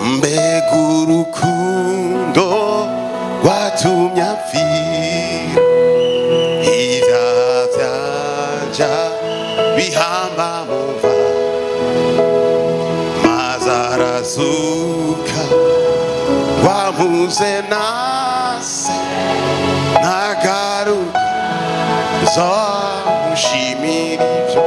Mbega urukundo rwatumye apfira ibyaha byanja bihamba mu mva, maze arazuka wampuze nase, nagaruka nzamushimira ibyo.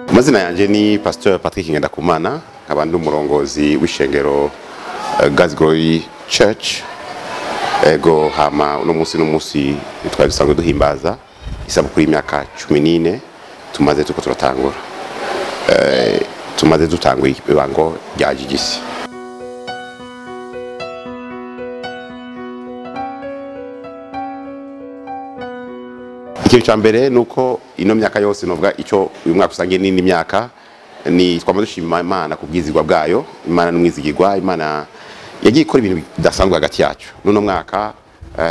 Amazina yanje ni Pasteur Patrick Ngendakumana, nkaba ndi umurongozi w'ishengero God's Glory Church. Ego hama uno munsi n'umunsi twari dusanzwe duhimbaza isabukuru y'imyaka 14 tumaze tuko turatangura. Tumaze dutangura ibango rya GGC. Ikintu ca mbere nuko ino myaka yose novuga ico uyu mwaka usangiye n'indi myaka ni twama dushima Imana ku bwizigwa bwayo. Imana n'umwizigirwa, Imana yagiye ikora ibintu bidasanzwe hagati yacu. N'uno mwaka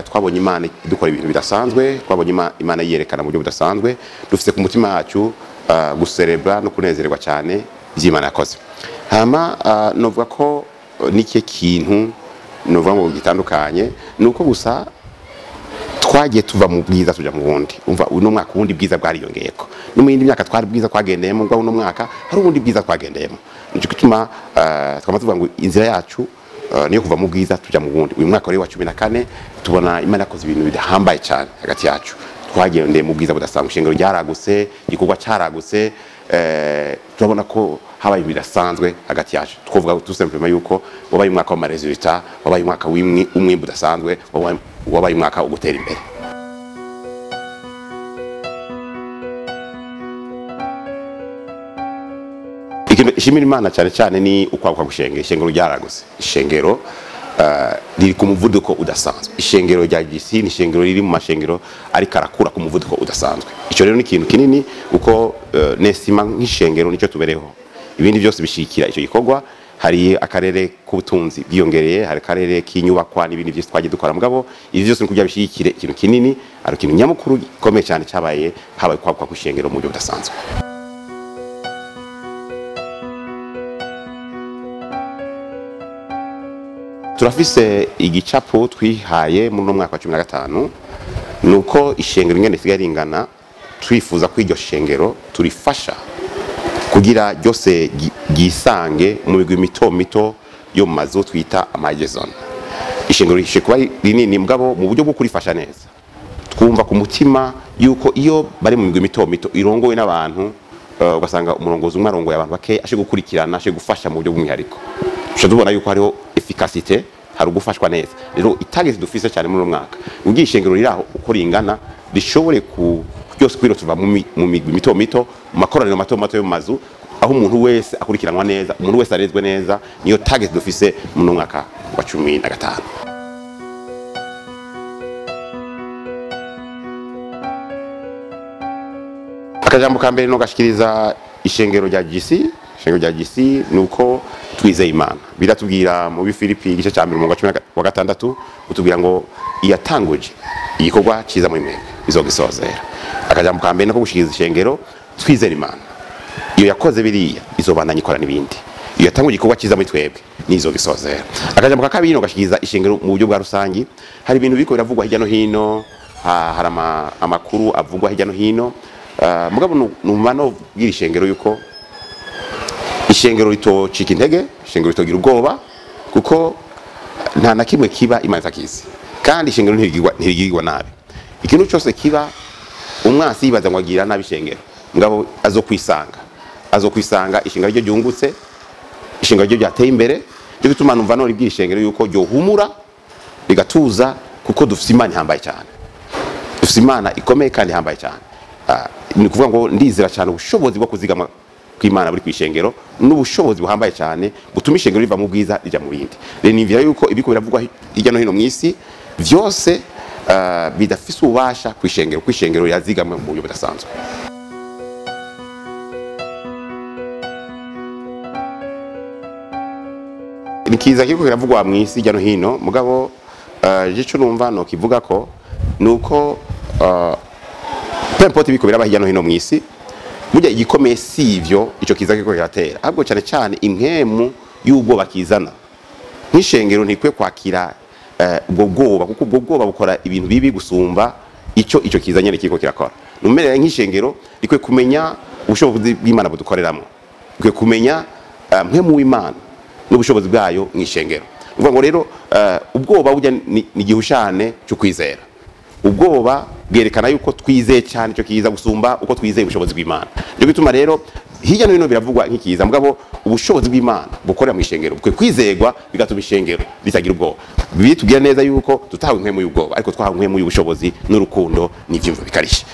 twabonye Imana idukora ibintu bidasanzwe, twabonye Imana yiyerekana mu buryo budasanzwe. Dufise ku mutima wacu guserebra no kunezererwa cyane ivy'Imana yakoze. Hama novuga ko n'ikihe kintu novuga ngo gitandukanye nuko gusa twagiye tuva mu bwiza tuja mu bundi. Umva uno mwaka ubundi bwiza bwariyongeyeko, no mu yindi myaka twari bwiza twagendeyemo, ngo uno mwaka hari ubundi bwiza twagendeyemo. Nico gituma twama tuvuga ngo inzira yacu niyo kuva mu bwiza tuja mu bundi. Uyu mwaka wa 14 tubona Imana yakoze ibintu bidahambaye cyane hagati yacu. Twagendeye mu bwiza budasanzwe, ishengero ryaragutse, igikorwa caragutse, turabona ko habaye bidasanzwe hagati yacu. Twovuga tout simplement yuko wabaye umwaka w'ama resultat, wabaye umwaka w'umwimbu udasanzwe, wabaye umwaka wo gutera imbere. Ikintu ishimira Imana cyane cyane ni ukwaguka kw'ishengero. Ishengero ryaragutse, ishengero riri ku muvuduko udasanzwe. Ishengero rya GC ni ishengero riri mu mashengero ariko arakura ku muvuduko udasanzwe. Ico rero ni ikintu kinini uko nesima nk'ishengero nico tubereho. Ibindi byose bishikira ico gikorwa. Hari akarere k'ubutunzi bwiyongereye, hari akarere k'inyubakwa n'ibindi byose twagiye dukora, mugabo ibi byose ni kugira bishikire ikintu kinini, ari ikintu nyamukuru gikomeye cyane cyabaye, habaye kwaguka kw'ishengero mu buryo budasanzwe. Turafise igicapo twihaye muri uno mwaka wa 15, nuko ishengero ingene isigaye ringana, twifuza ko iryo shengero turifasha kugira ryose ryisange mu migwi mito mito yo mu mazu twita amagezone. Ishengero rishe kuba rinini mugabo mu buryo bwo kurifasha neza, twumva ku mutima yuko iyo bari mu migwi mito mito irongowe n'abantu, ugasanga umurongozi umwe arongoye abantu bake, ashe gukurikirana, ashe gufasha mu buryo bw'umwihariko, tuca tubona yuko hariho efficacité, hari ugufashwa neza. Rero itagisi dufise cyane muri uno mwaka, ugiye ishengero riri aho uko ringana rishobore ku byose kwiro tuva mu migwi mito mito, mu makoraniro mato mato yo mu mazu, aho umuntu wese akurikiranwa neza, umuntu wese arezwe neza. Niyo target dufise muri uno mwaka wa 15. Akajambo ka mbere no gashikiriza ishengero rya GC, ishengero rya GC nuko twizeye Imana. Biratubwira mu Bifilipi igice cya mbere umurongo wa 16, utubwira ngo iyatanguje igikorwa cyiza muri mwebwe izogisozera. Akajambo ka mbere nako gushikiriza ishengero, twizere Imana. Iyo yakoze biriya izobandanya ikora n'ibindi. Iyo yatanguje igikorwa cyiza muri twebwe nizogisozera. Akajambo ka kabiri no gashikiriza ishengero mu buryo bwa rusangi. Hari ibintu biko biravugwa hirya no hino, hari amakuru avugwa hirya no hino. Mugabo numva no bwira ishengero yuko ishengero ritocika intege, ishengero ritogira ubwoba, kuko nta na kimwe kiba Imana itakizi, kandi ishengero ntirigirwa nabi. Ikintu cyose kiba umwansi yibaza ngo agira nabi ishengero, mugabo azokwisanga ishengero ryo ryungutse, ishengero ryo ryateye imbere. Cyo gituma numva no ribwira ishengero yuko ryohumura rigatuza, kuko dufise Imana ihambaye cyane, dufise Imana ikomeye kandi ihambaye cyane. Ni kuvuga ngo ndizera cyane ubushobozi bwo kuzigama kw'Imana buri kwishengero, n'ubushobozi buhambaye cyane butuma ishengero riva mu bwiza rija mu bindi. Rero nimvira yuko ibiko biravugwa hirya no hino mw'isi vyose bidafise ububasha kwishengero, kwishengero yazigamwe mu buryo budasanzwe. Ni kiza kiriko kiravugwa mw'isi hirya no hino, mugabo ico numva no kivuga ko nuko Peu importe ibiko biraba hirya no hino mw'isi, burya igikomeye si ivyo ico kiza kiriko kiratera, ahubwo cyane cyane impwemu y'ubwoba kizana. Nk'ishengero ntikwiye kwakira ubwo bwoba, kuko ubwo bwoba bukora ibintu bibi gusumba ico kiza nyene kiriko kirakora. Numerera nk'ishengero rikwiye kumenya ubushobozi bw'Imana budukoreramo, rikwiye kumenya mpwemu w'Imana n'ubushobozi bwayo mw'ishengero. Uvuga ngo rero ubwoba burya ni igihushane cyo kwizera. Ubwoba bwerekana yuko twizeye cyane icyo kiza gusumba uko twizeye ubushobozi bw'Imana. Nico gituma rero hirya no hino biravugwa nk'ikiza, mugabo ubushobozi bw'Imana bukorera mu ishengero bukwiye kwizegwa, bigatuma ishengero ritagira ubwoba. Bibiliya itubwira neza yuko tutahawe impwemu y'ubwoba, ariko twahawe impwemu y'ubushobozi n'urukundo n'ivyumvo bikarishe.